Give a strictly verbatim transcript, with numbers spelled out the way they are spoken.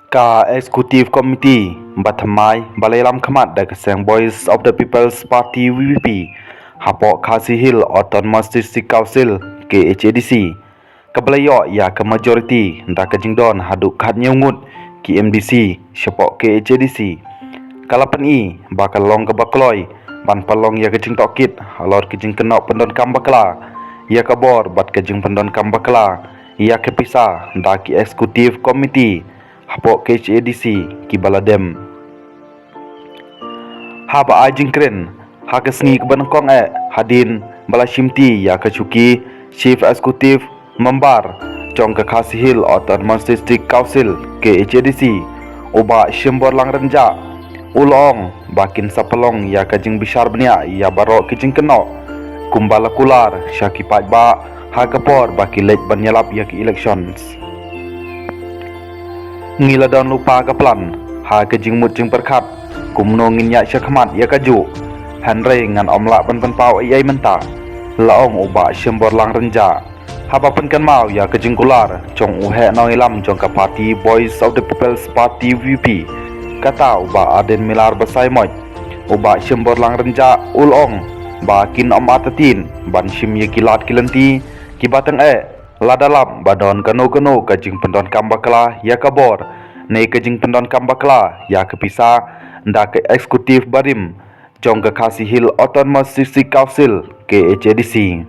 Ka Executive Committee ba thymmai ba la ïalam khmat da ka seng Voice of the People's Party V P P hapoh Khasi Hills Autonomous District Council K H A D C, kaba la ïoh ïa ka majority da ka jingdon haduh khathynñiew ngut ki M D C shapoh K H A D C, ka la pyni ba ka long kaba kloi ban pynlong ïa ka jingtohkit halor ka jingkynnoh pyndonkam bakla ïa ka bor bad ka jingpyndonkam bakla ïa ka pisa da ki Executive Committee hapoh K H A D C kiba la dem. Haba ai jingkren ha ka sngi kaba nyngkong eh hadien ba la shimti ïa ka shuki Chief Executive Member jong ka Khasi Hills Autonomous District Council K H A D C, u Bah Shemborlang Rynjah, u la ong ba kin sa pynlong ïa ka jingbishar bniah ïa baroh ki jingkynnoh kumba la kular sha ki paidbah ha ka por ba ki leit ban ïalap ïa ki elections. Ngi la don lypa ka plan ha ka jingmut jingpyrkhat kumno ngin ïaid shakhmat ïa kajuh, hynrei ngan ym lah ban pynpaw ei ei mynta, la ong u Bah Shemborlang Rynjah. Haba pynkynmaw ïa ka jingkular jong u heh nongïalam jong ka party Voice of the People's Party V P P, kata u Bah Ardent Miller Basaiawmoit, u Bah Shemborlang Rynjah u la ong ba kin ym artatien ban shim ïa ki lad ki lynti kiba tyngeh lada lap ba don kano kano ka jingpyndonkam bakla ïa ka bor ne ka jingpyndonkam bakla ïa ka pisa da ka Executive barim jong ka Khasi Hills Autonomous District Council K H A D C.